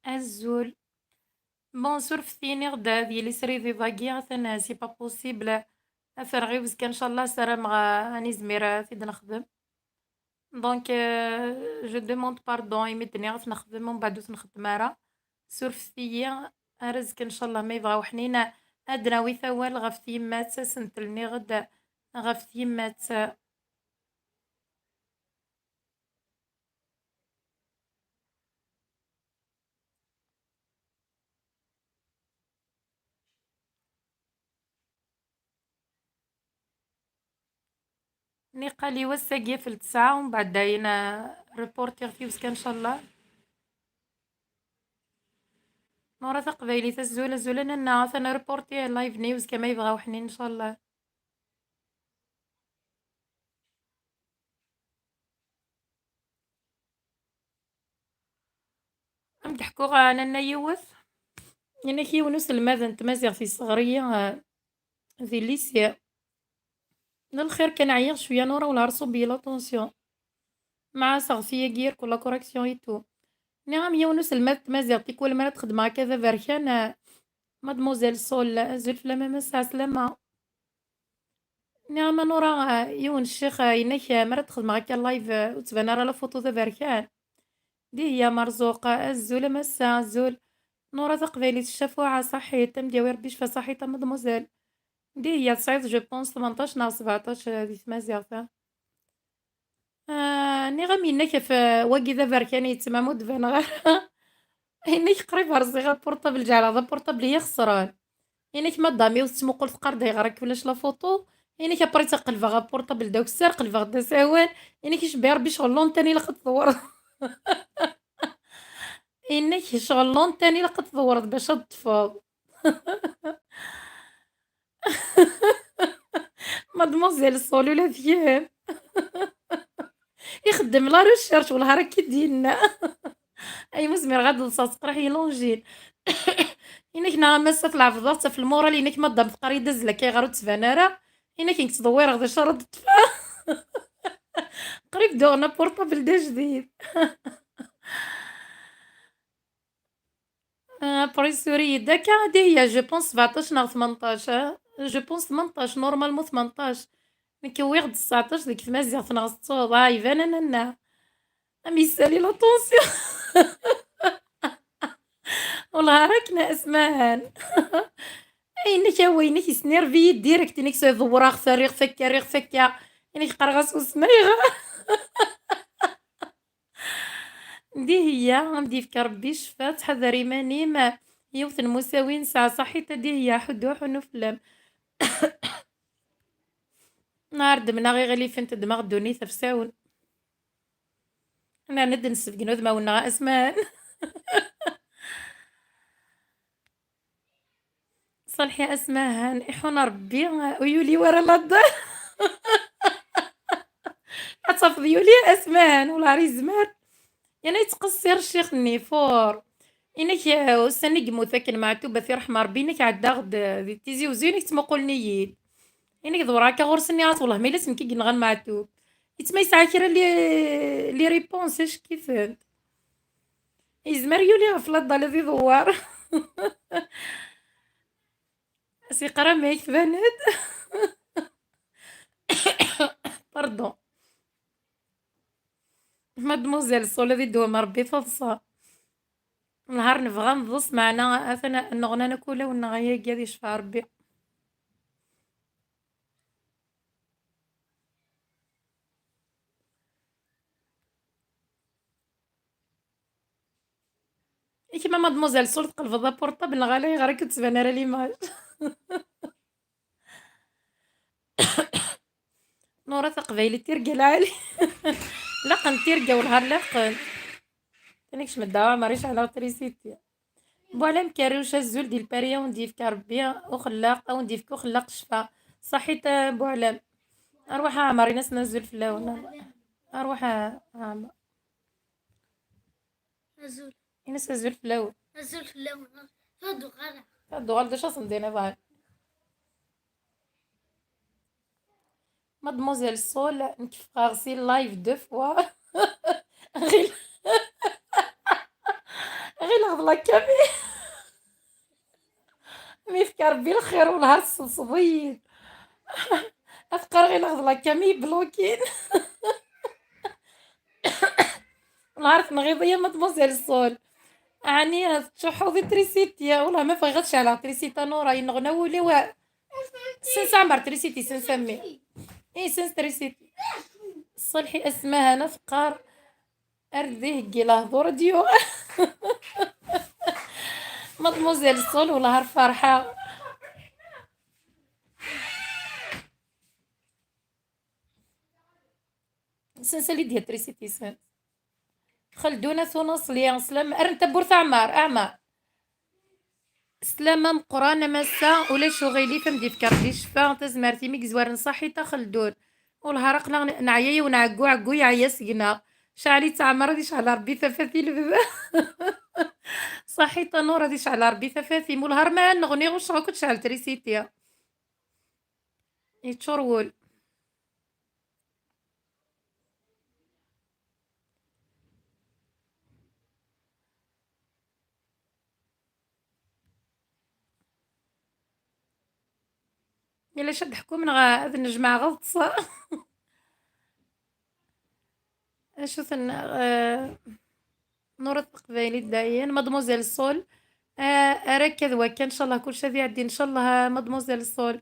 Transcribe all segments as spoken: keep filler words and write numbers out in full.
Azul. Bon, surfet-iyi-d ad yili srid iḍ-agi, atan c'est pas possible. Afreɣ i uzekka, ncallah, ssarameɣ ad nizmir ad t-id-nexdem. Donc, euh, je demande pardon imi d-nniɣ ad t-nexdem, umbeɛd ur t-nxeddem ara. Surfet-iyi, ar azekka, ncallah, ma yebɣa uḥnin, ad d-nawi tawal ɣef tyemmat, asentel-nniɣ-d ɣef tyemmat. Niqal-iw ass-agi ɣef ltesɛa, umbeɛd dayen, ah, reportiɣ-t i uzekka, ncallah. Nura Taqbaylit, azul, azul a nanna, atan reportiɣ live-nni i uzekka ma yebɣa uḥnin, ncallah. Ad m-d-ḥkuɣ, ah, nanna yiwet. Yenna-k yiwen uselmad n tmaziɣt yesseɣr-iyi, ah, di lycée. D lxir kan, ɛyiɣ cwiya, Nura, wellah ar ṣubbi la tension. Mɛa seɣti-agi irkul la correction et tout. Nniɣ-am yiwen uselmad n tmaziɣt, tikwal mi ara d-xedmeɣ akka d aberkan, ah, mademoiselle Sol, azul fell-am a massa, ɛeslama. Nniɣ-am a Nura, ah, yiwen ccix, ah, yenna-k, ah, mi ara d-xedmeɣ akka live, ah, ur ttban ara la photo d aberkan. Dihiya Merzuq, azul a massa, azul. Nura Taqbaylit, ccafuɛa, ṣaḥit, am d-yawi Rebbi ccfa, ṣaḥit a mademoiselle. Dihiya tesɛiḍ, je pense, tmenṭac neɣ sbeɛṭac, eh, di tmaziɣt, ah. Ah, nniɣ-am yenna-k ɣef, eh, wagi d aberkan yettmam ur d-baneɣ ara. Yenna-k qrib rẓiɣ apurṭabl, ǧeɛleɣ d apurṭabl i ixesren. Yenna-k madam-iw tettmuqul teqqar-d ayɣer akka ulac la photo. Yenna-k après ttaqelbeɣ apurṭabl d akessar, qelbeɣ-d asawen. Yenna-k icebbi Rebbi ccɣel longtemps ilaq ad tḍewreḍ. Yenna-k ccɣel longtemps ilaq ad tḍewreḍ bac ad ṭṭfeḍ. Mademoiselle Sol, ula d kemm. Ixeddem la recherche, wellah ara k-id-yenna. Ay, ma zmireɣ ad ḍseɣ, ttqriḥ yelonjin. Inek neɣ a massa tleɛbeḍ-aɣ-tt ɣef lmural, inek madam teqqar-iyi-d azzel akka ayɣer ur d-tban ara. Inek nekk ttḍewwireɣ d acu ara d-ṭṭfeɣ. Qrib d-uɣen apurṭabl d ajdid. Ah, après suri-yi-d akka, dihiya, je pense sbeɛṭac neɣ tmenṭac, ah. Je pense tmenṭac, normalement tmenṭac. Nekk wwiɣ-d sbeɛṭac deg tmaziɣt neɣ tettuḍ, ah, iban a nanna. Am yessali la tension. Wellah ara akken a Asmahan. Ay, inek a wa, inek yesnervi-yi direct, inek s-, ḍewwreɣ-t, rriɣ-t akka, rriɣ-t akka. Inek qqareɣ-as usmayɣ. Dihiya, am d-yefk Rebbi ccfa, ttḥadar iman-im. Yiwet n Musawi nesɛa, ṣaḥit a Dihiya, ḥuddu ḥunnu fell-am. Nɛar ddmeɣ iɣilifen, teddmeɣ ddunit ɣef sawen. Nɛni d-nessebgen udmawen-nneɣ a Asmahan. Ṣalḥi Asmahan, iḥun Rebbi, ur yuli wara laddal. Ad tafeḍ yuli Asmahan, wellah ar yezmer. Yana yettqeṣṣir ccix-nni, fur. Inek, eh, ussan i yemmut akken Meɛtub, ad t-iṛḥem Rebbi, inek ɛeddaɣ-d, eh, di Tizi Uzzu, inek ttmuqulen-iyi-d. Inek ḍewreɣ akka ɣur-s, nniɣ-as, wellah ma yella s nekk i yenɣan Meɛtub. Yettma yesɛa kra li, li réponse, acek-itent. Yezmer yuli ɣef laddal ad iḍewwer. Siqra ma yektban-d. Pardon. Mademoiselle Sol, ad idewwem Rebbi taḍsa. Nehar nebɣa neḍs, meɛna atan nneɣnan akk ulawen-nneɣ, ayagi ad yecfeɛ Rebbi. I kemm a mademoiselle Sol, tqelbeḍ apurṭabl neɣ ala, ayɣer akka ur d-tban ara l'image? Nura Taqbaylit, tirga lɛali. Laqen tirga, wellah ar laqen. Tani kecm ddawa, ma rric ɛla trisiti. Buɛlam Karuc, azul di Lpari, a wen-d-yefk Rebbi uxellaq, a wen-d-yefk uxellaq ccfa. Ṣaḥit a Buɛlam. Arwaḥ a Ɛmer, in-asen azul fell-awen. Arwaḥ a Ɛmer. Azul. In-as azul fell-awen. Azul fell-awen. Ad uɣaleɣ. Ad uɣal d acu asen-d-iniḍ. Mademoiselle Sol, nekk ffɣeɣ si live deux fois. Ɣil-, ɣileɣ La Camille. Mi fka Rebbi lxir, wellah ar tselseḍ-iyi-d. Afqar ɣileɣ d la Camille bloquée. Wellah ar tenɣiḍ-iyi a mademoiselle Sol. Ɛni tettcuḥḥuḍ i trisiti? Wellah ma bɣiɣ ad ceɛleɣ trisiti a Nura, yenneɣna wul-iw. Sens Ɛmer trisiti, sens a mmi. Ih, sens trisiti. Ṣṣalḥi Asma Hana teqqar: ar d iheggi lehdur ad yuɣal. Mademoiselle Sol, wellah ar ferḥeɣ. Sens a Lydia trisiti, sens. Xeldun At Unaṣli, slam. Ar n tawwurt Ɛmer, Ɛmer. Slama meqqran a massa, ulac uɣilif, am d-ifker di ccfa, tazmert-im i yezwaren, ṣaḥit a Xeldun. Wellah ar aql-aɣ neɛya, yiwen ɛeggu, ɛeggu yeɛya seg-neɣ. Ceɛl-itt Ɛmer, ad icɛel Rebbi tafat i lebda. Ṣaḥit a Nura, ad icɛel Rebbi tafat-im. Wellah ar ma neɣni ɣucceɣ akk ad tecɛel trisiti. Yeččur wul. Yella ad ḥkumen ɣ-, ad nejmeɛ ɣeḍs. Acu ten-, eh, Nura Taqbaylit dayen, Mademoiselle Sol. Ah, ar akka d wakka, ncallah kulci ad iɛeddi, ncallah, ah, Mademoiselle Sol.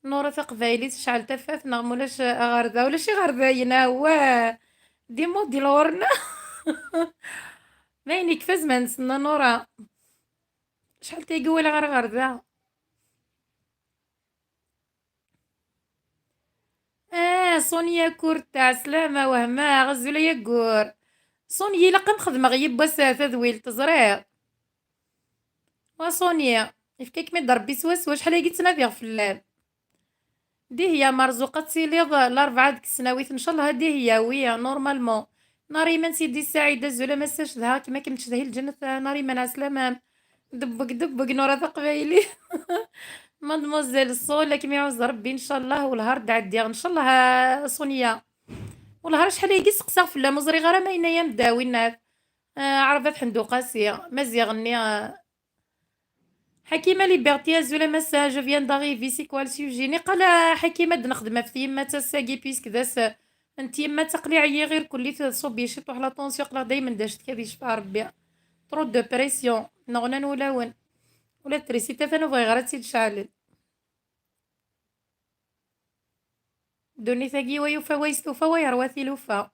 Nura Taqbaylit, tecɛel tafat, neɣ mulac, ah, aɣerda, ulac iɣerdayen, awah. Di modi lɣurna. D ayen ikfa zman-nsen, a Nura. Acḥal tagi walaɣ ara ɣer da. Ah, Sonia Kurta, slama, wehmeɣ, azul ay aggur. Sonia, ilaq am xedmeɣ yiwwas tadwilt, teẓriḍ? Wa Sonia, yefka-kem-id Rebbi swaswa, acḥal agi ttnadiɣ fell-am. Dihya Merzuq, ad tiliḍ Larebɛa deg tesnawit, ncallah ad ihyawi, normalement. Nariman Sidi Saɛid, azul a massa, cedhaɣ-kem akken tecdeh i lǧennet, a Nariman, ɛeslama-m. Debbeg, debbeg, Nura Taqbaylit. Mademoiselle Sol, ad kem-iɛuzz Rebbi, ncallah, wellah ar d-ɛeddiɣ, ncallah, a Sonia. Wellah ar acḥal ayagi seqsaɣ fell-am, ur ẓriɣ ara ma yenna-yam-d, a winnat. Ah, Ɛerbat Ḥend Uqasi, Maziɣ-nni, ah, Ḥakima Liberté, azul a massa, je viens d'arriver, c'est quoi le sujet? Niqal a Ḥakima ad nexdem ɣef tyemmat ass-agi, puisque d ass n tyemmat, aql-i ɛyiɣ irkelli, tṣubb-iyi ciṭuḥ la tension, aql-aɣ daymen d acetki, ad yecfa Rebbi. Trop de pression, nneɣnan wulawen. Ula d trisiti atan ur bɣiɣ ara ad tt-id-ceɛlen. Ddunit-agi, wa yufa, wa yestufa, wa yerwa tilufa.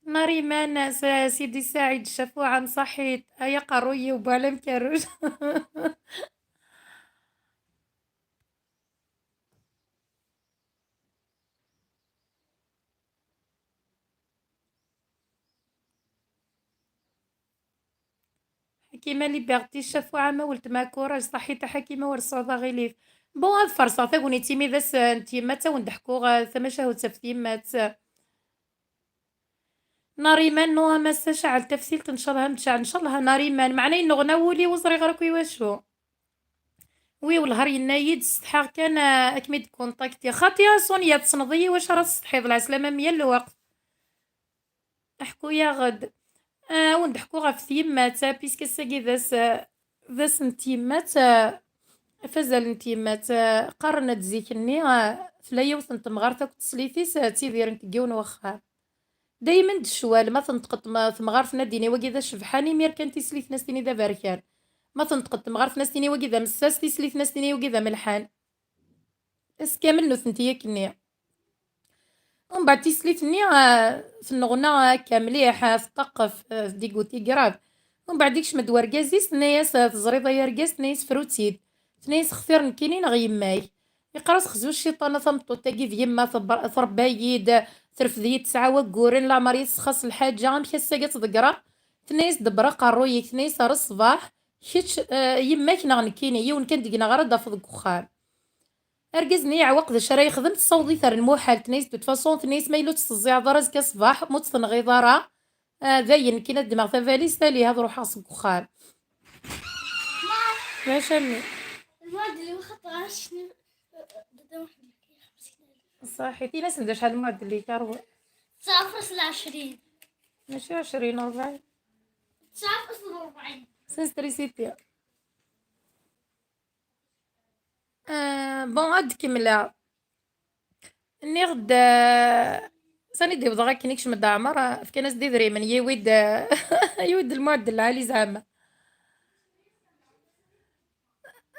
Nariman, s-, Sidi Saɛid, Cafuɛa, mṣaḥit, ay aqerruy-iw, bu ɛlam kerruc. Ḥakima Liberté, Cafuɛa, ma weltma Courage, ṣaḥit a Ḥakima, ur tesɛuḍ aɣilif. Bon, ad farṣeɣ tagnit imi d ass n tyemmat, ad wen-d-ḥkuɣ, eh, tamacahut ɣef tyemmat. Nariman, no, a massa, ceɛl taftilt, ncallah ad m-tceɛl, ncallah a Nariman, meɛna yenneɣna wul-iw, ur ẓriɣ ara akk i wacu. Wi, wellah ar yenna-yi-d, setḥaɣ kan, ah, ad kem-id-kuntaktiɣ. Xaṭi a Sonia, tessneḍ-iyi, wacu ara tessetḥiḍ, lɛeslama-m yal lweqt. Ḥku-yaɣ-d. Ah, ad wen-d-ḥkuɣ ɣef tyemmat, ah, puisque ass-agi d ass, ah, d ass n tyemmat, ah, ɣef wazal n tyemmat, ah, qqaren-d zik-nni, ah, tella yiwet n temɣart akked teslit-is, ah, ttidirent deg yiwen wexxam. Daymen d ccwal, ma tenṭeq tem-, temɣart-nni ad d-tini wagi d acebḥan, imir kan tislit-nni ad s-tini d aberkan. Ma tenṭeq temɣart-nni ad s-tini wagi d amessas, tislit-nni ad s-tini wagi d amelḥan. Ass kamel nutenti akkenni. Umbeɛd tislit-nni, ah, tenneɣna akka mliḥ, ah, teṭṭaqef, ah, tdigut igrab. Umbeɛd ikcem-d wergaz-is, tenna-yas, ah, teẓriḍ ay argaz, tenna-yas, fru-tt-id. Tenna-yas, xtir nekkini neɣ yemma-k? Iqqar-as, xzu cciṭan, a tameṭṭut-agi d yemma, tebr-, tṛebba-yi-d, terfed-iyi-d tesɛa wagguren, leɛmer i tesxas lḥaǧa, amek ass-agi ad tt-ḍeggreɣ? Tenna-yas, ḍebber aqerruy-ik, tenna-yas, ar ṣṣbeḥ, kečč, eh, yemma-k neɣ nekkini, yiwen kan deg-neɣ ara d-tafeḍ deg uxxam. Argaz-nni yeɛweq d acu ara yexdem, tessaweḍ-it ar lmuḥal, tenna-yas, de toute façon, tenna-yas, ma yella ur tt-teẓẓiɛeḍ ara azekka ṣṣbeḥ, ma ur tt-tenɣiḍ ara, ah, dayen, nekkini ad ddmeɣ tabalizt, ali, ad ruḥeɣ seg uxxam. D acu a mmi? المعدل اللي واخد عشرين، بدأ واحد يحكي خمسين ألف. صحيح، في ناس ندير شحال المعدل اللي كارو. تسعة فاصلة عشرين. ماشي عشرين، أربعين. تسعة فاصلة أربعين. Testrisiti. Ah, bon, ad kemmleɣ. Nniɣ-d, ah, sani d-iwḍeɣ akken ikcem-d Ɛmer, ah, fkan-as-d idrimen, yiwi-d, ah, yiwi-d lmuɛeddel lɛali zeɛma.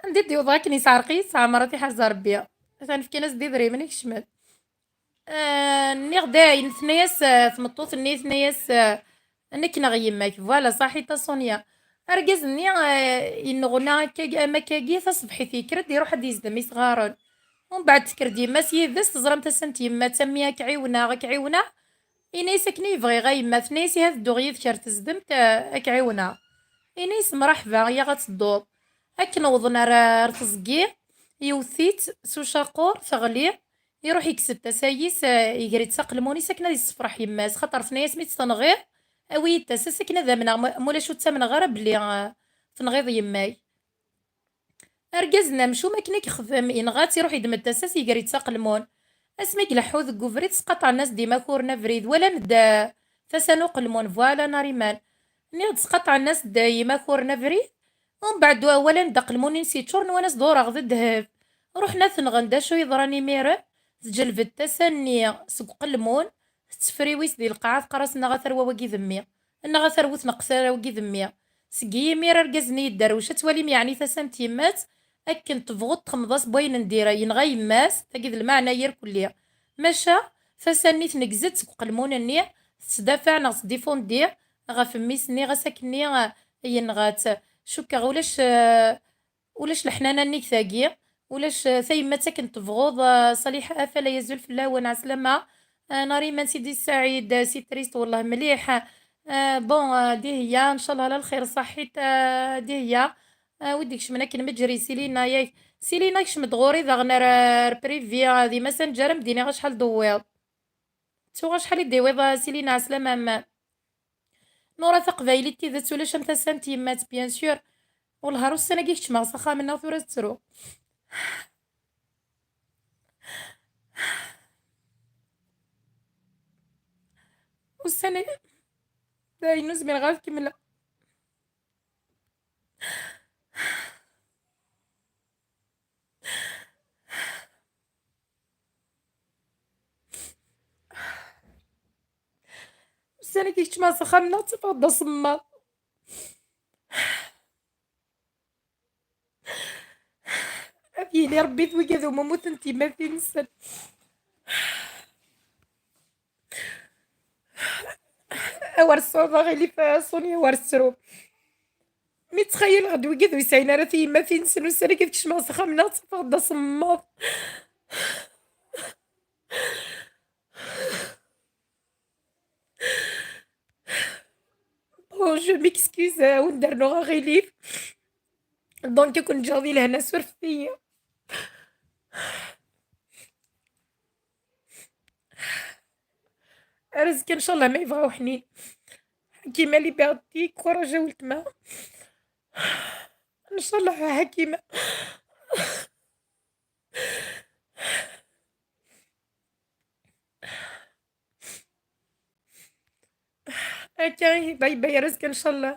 Anda d-iwḍeɣ akken yesɛerq-iyi Ɛmer, ad t-iḥrez Rebbi. Atan fkan-as-d idrimen, ikcem-d. Ah, nniɣ dayen, tenna-yas, ah, tmeṭṭut-nni, tenna-yas, ah, nekk neɣ yemma-k. Voilà, ṣaḥit a Sonia. Argaz-nni, ah, yenneɣna akkagi, am akkagi, taṣebḥit yekker-d, iruḥ ad d-yezdem isɣaren. Umbeɛd tekker-d yemma-s yid-s, teẓram tasa n tyemmat, a mmi, ad k-ɛiwneɣ, ad k-ɛiwneɣ. Ini-as akken i bɣiɣ a yemma, tenna-yas ihi ad dduɣ yid-k ar tezdemt, ah, ad k-ɛiwneɣ. Ini-as mraḥba, iyyaɣ ad tedduḍ. Akken wwḍen ar, ar teẓgi, yewwet-itt s ucaqur, teɣli, iruḥ yekkes-d tasa-is, ah, iger-itt s aqelmun-is akken ad yessefreḥ yemma-s, xaṭer tenna-yas mi tt-tenɣiḍ, awi-yi-d tasa-s akken ad amneɣ, ma, ma ulac ur ttamneɣ ara belli, ah, tenɣiḍ yemma-k. Argaz n amcum akken i yexdem, yenɣa-tt, iruḥ yeddem-d tasa-s, iger-itt s aqelmun. Asmi i ileḥḥu deg ubrid, sqaṭɛen-as-d imakuren abrid, walan-d, ah, tasa n uqelmun, voilà Nariman. Nniɣ-d sqaṭɛen-as-d imakuren abrid, umbeɛd walan-d aqelmun-ines yeččuren, walan-as-d ureɣ d ddheb. Ruḥen ad t-nɣen, d acu yeḍran imiren? Teǧleb-d tasa-nni seg uqelmun, tettefriwis di lqaɛa, teqqar-as, neɣ a tarwa wagi d mmi, neɣ a tarwa ur tneqqes ara wagi d mmi. Seg yimir argaz-nni yedderwec, ad twalim yeɛni tasa n tyemmat, akken tebɣu texmeḍ-as n wayen n dira, yenɣa yemma-s, tagi d lmeɛna irkelli. Maca, tasa-nni tneggez-d seg uqelmun-nni, tettdafaɛ neɣ teddifundi ɣef mmi-s-nni, ɣas akkenni, ah, yenɣa-tt. Cukkeɣ ulac, ah, ulac leḥnana nnig tagi, ulac, ah, tayemmat akken tebɣuḍ, ah, Ṣaliḥa Afala, azul fell-awen, ɛeslama. Ah, Nariman Sidi Saɛid, ah, si triste, wellah mliḥ. Ah, bon, ah, dihiya, ncallah ala lxir, ṣaḥit, ah, dihiya. Ah, wid ikecmen akken meǧri, Silina, yak. Silina, kecm-d ɣur-i daɣen ar, ar privi, ah, di Messenger, am d-iniɣ acḥal d-tewwiḍ. Ttuɣ acḥal i d-iwiḍ, ah, Silina, ɛeslama-m. Nura taqbaylit tidet, ulac am tasa n tyemmat, bien sûr. Wellah ar ussan-agi kecmeɣ s axxam-nneɣ, tura tettru. Ussan-agi, dayen ur zmireɣ ad kemmleɣ. Ussan-agi kecmeɣ s axxam-nneɣ, ttafeɣ-d asemmaḍ. Ad yili Rebbi d wigad umi mmuten tyemmatin-nsen. Awer tesɛuḍ aɣilif a Sonia, awer tettru. Mi ttxayaleɣ-d wigad ur yesɛin ara tiyemmatin-nsen, ussan-agi ad kecmeɣ s axxam-nneɣ, ttafeɣ-d asemmaḍ. Bon, je m'excuse, euh, ad wen-d-rnuɣ aɣilif. Donc, ad ken-ǧǧeɣ di lehna, surfet-iyi. Ar azekka, ncallah, ma yebɣa uḥnin. Ḥakima Liberty, courage a weltma. Ncallah, Ḥakima. Akka ihi, باي باي, ar azekka ncallah.